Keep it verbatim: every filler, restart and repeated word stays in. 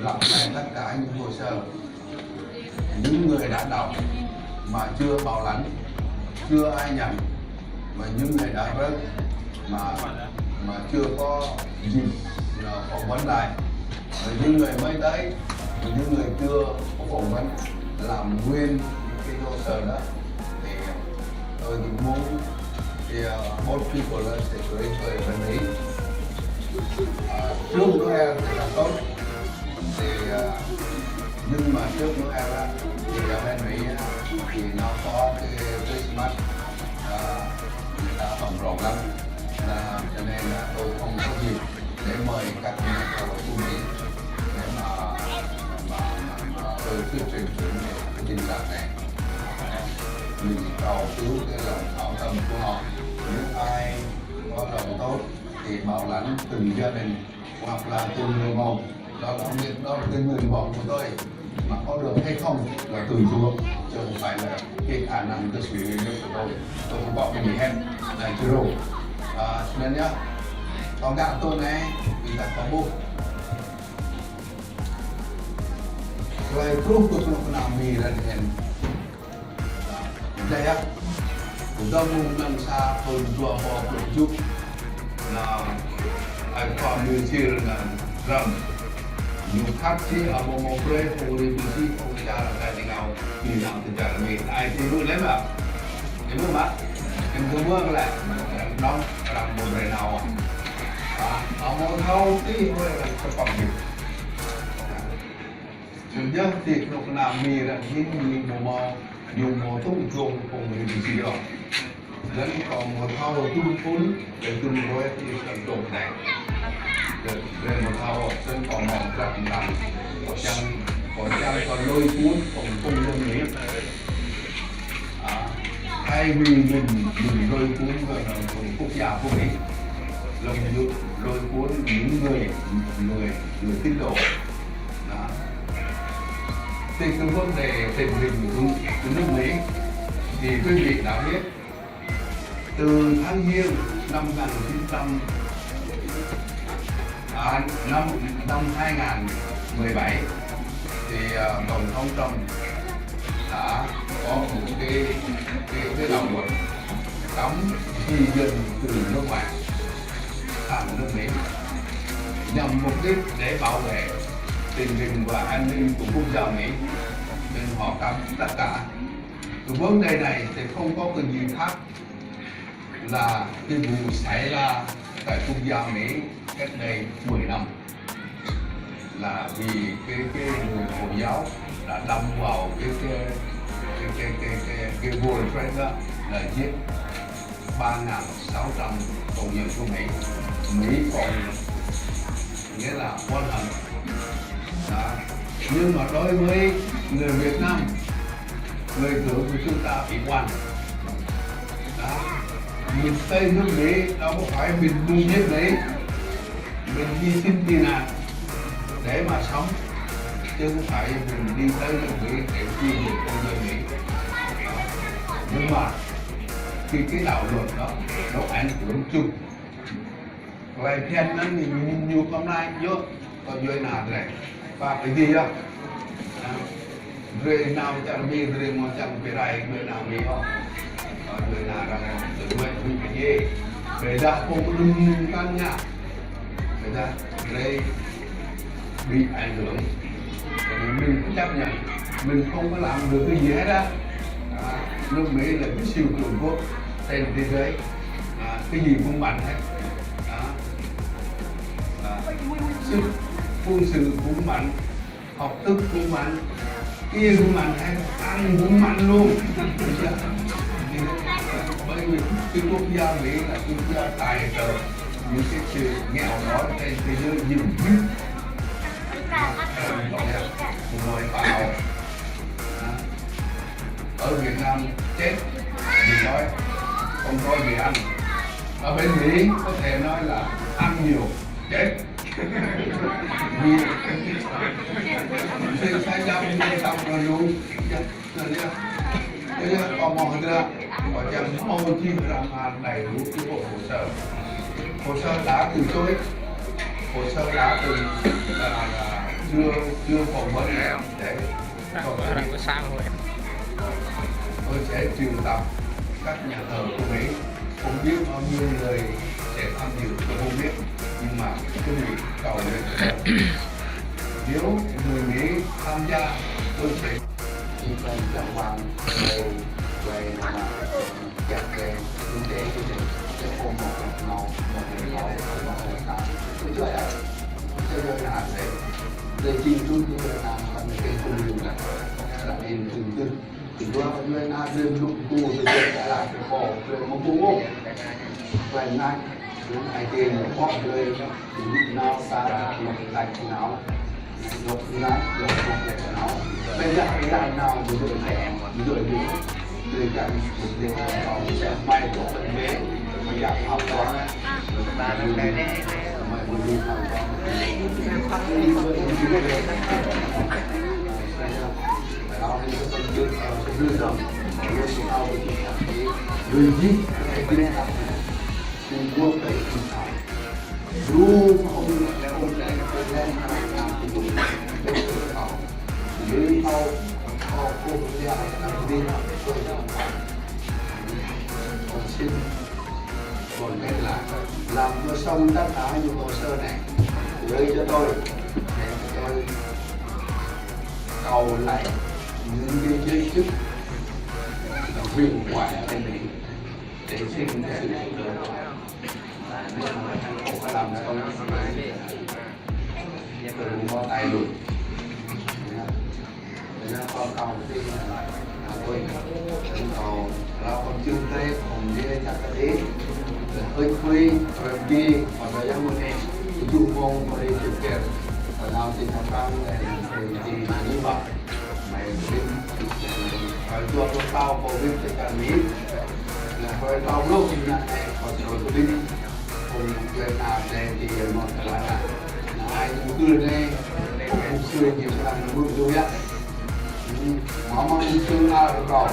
Lặp lại tất cả những hồ sơ, những người đã đọc mà chưa bảo lãnh, chưa ai nhận, và những người đã rớt mà mà chưa có dịp, à, phỏng vấn lại, và những người mới tới, và những người chưa có phỏng vấn, làm nguyên cái hồ sơ đó. Thì tôi cũng muốn thì, à, both people là sẽ gửi về bên Mỹ. À, trước Noel thì là tốt. Thì, à, nhưng mà trước Noel á, thì ở bên Mỹ á, thì nó có cái Christmas, à, người ta bận rộn lắm. Là, cho nên là tôi không có dịp để mời các nhà thầu của Mỹ để mà, mà, mà, mà tôi thuyết trình về cái tình trạng này. Mình cầu cứu cái lòng hảo tâm của họ. Nếu ai có lòng tốt thì bảo lãnh từng gia đình hoặc là từng người một. Đó là nguyện, đó là cái nguyện vọng của tôi. Mà có được hay không là tùy Chúa, chứ không phải là cái khả năng, cái sự hiểu biết của tôi. Tôi không có cái gì hết. Là chưa đủ. À, nên nhá, có gạo tôi này, vì ta có bút. Klei truh kơ knŭk kna Mi ra đen. Jaya, dơ̆ng mơ̆ng năm sa thŭn dua êbâo pluh kjuh, na, ai khua Mi sir na Trump. Ñu khăp si amâo mâo brei phung ribisi phung čar Aê Diê ngao, Mi ngao ti čar Mi. Ai ti lu lem ba. Ti lu ba. Ken kơ mơ̆ng lĕ, nong, arăng mâo brei nao. Ba, amâo thâo ti hruê arăng kpă ñu. Snăn yơh ti knŭk kna Mi arăng hĭn ñu mâo, ñu mâo tŭ jông phung ribisi ôh. Snăn kâo mâo thâo tŭ phŭn, leh tŭ hruê ti snăn dôk anei. Leh, leh mâo thâo, snăn kâo mâo prăk mtam. Kâo čiăng, kâo čiăng kơ lui phŭn, phung phung yơh Mi. À, thay vì mình, mình lui vốn vào trong quốc gia của mình, lòng lui vốn những người, người, người tín đồ. Đó. Thì cái vấn đề tình hình của, của nước Mỹ thì quý vị đã biết, từ tháng Giêng năm một ngàn chín trăm, à, năm, năm hai ngàn mười bảy, thì, à, Tổng thống Trump đã có một cái, cái, cái đạo luật cấm di dân từ nước ngoài sang nước Mỹ, nhằm mục đích để bảo vệ tình hình và an ninh của quốc gia Mỹ, nên họ cấm tất cả. Cái vấn đề này thì không có cái gì khác là cái vụ xảy ra tại quốc gia Mỹ cách đây mười năm, là vì cái, cái người Hồi giáo đã đâm vào cái, cái, cái World Trade đó, là giết ba ngàn sáu trăm công nhân của Mỹ. Mỹ còn nghĩa là oán hận. Đó. Nhưng mà đối với người Việt Nam, người Thượng của chúng ta bị oan. Đó. Mình tới nước Mỹ đâu có phải mình buôn giết Mỹ, mình đi xin tị nạn để mà sống, chứ không phải mình đi tới nước Mỹ để chia rẽ con người Mỹ. Đó. Nhưng mà cái, cái đạo luật đó nó ảnh hưởng chung. Klei bhiăn anăn ñu, ñu kăm nai yơh, kơ djuê ana drei. Pap êdi yơh. Drei nao čar Mi, drei mâo čiăng bi rai djuê ana Mi ôh. Kơ djuê ana arăng, djuê ana Mi. Ƀiădah phung đưm năn kăn ngă. Ƀiădah drei bị ảnh hưởng. Cho nên mình phải chấp nhận, mình không có làm được cái gì hết á. À, nước Mỹ là cái siêu cường quốc trên thế giới. À, cái gì cũng mạnh hết. À, à, sức quân sự cũng mạnh, học thức cũng mạnh, kia cũng mạnh hết, ăn cũng mạnh luôn. Bởi vì cái quốc gia Mỹ là quốc gia tài trợ những cái sự nghèo đói trên thế giới nhiều nhất. Ở Việt Nam chết vì đói, không có gì ăn. Ở bên Mỹ có thể nói là ăn nhiều, chết. Vì, vì sai lầm, sai lầm là luôn. Cho nên, cho nên có một cái, có chẳng có một chi là mà đầy đủ cái bộ hồ sơ. Hồ sơ đã từ chối, hồ sơ đã từ, à, Chưa, chưa phỏng vấn để có thể, tôi sẽ triệu tập các nhà thờ của Mỹ. Không biết bao nhiêu người sẽ tham dự, tôi không biết, nhưng mà cứ Mỹ cầu nguyện cho tôi. Nếu người Mỹ tham gia, tôi sẽ đi quay cho Hoàng về, về mà chặt về kinh tế, cái gì, cái ôm một cặp nhau, một người nói, một người ta. Tôi chưa thấy. Tôi chưa thấy là thế. Để chim chúng tôi là làm cái công việc là, là nên từ từ. Thì đó, người ta lên lục tu, thì người ta làm cái khổ, người ta không có. Người ta, người ta ai tiền, người ta có người, thì lúc nào ta là một cái tay nào. Dôk ênai, dôk ênai. Ƀiădah ênai nao ƀu djŏ ênai, ƀu djŏ ênai. Tui kăn ƀu djŏ ênai, hmei dôk ƀĕ, hmei yap hăp tuah. Hmei ƀu djŏ ênai. Ênai dôk ênai. Ênai dôk ênai. Ênai dôk ênai. Ênai dôk ênai. Ênai dôk ênai. Còn xin, còn cái là làm cho xong tất cả những hồ sơ này, gửi cho tôi để tôi cầu lại những cái giới chức quyền quản ở bên Mỹ để xin cái sự hỗ trợ. Nếu mà không có làm xong, tôi cũng có tay luôn. Cho nên con cầu xin là tôi cũng cầu là con chư tế, còn đi chắc là đi. Hơi quê, rồi đi, còn là yang môn này, ujung môn, còn đi chụp kẹt. Còn nào thì thằng Păng này, thì đi mà như vậy. Mày đi, rồi tua tua tao, có biết cái cả Mỹ. Là rồi tao lúc, là, còn rồi tôi đi. Ƀuôn Việt Nam anei ti mâo tơlơi anăn. Anei mục sư anei, mục sư ñu srăng mŭt lu yơh. Mâo mâo mục sư Aaron.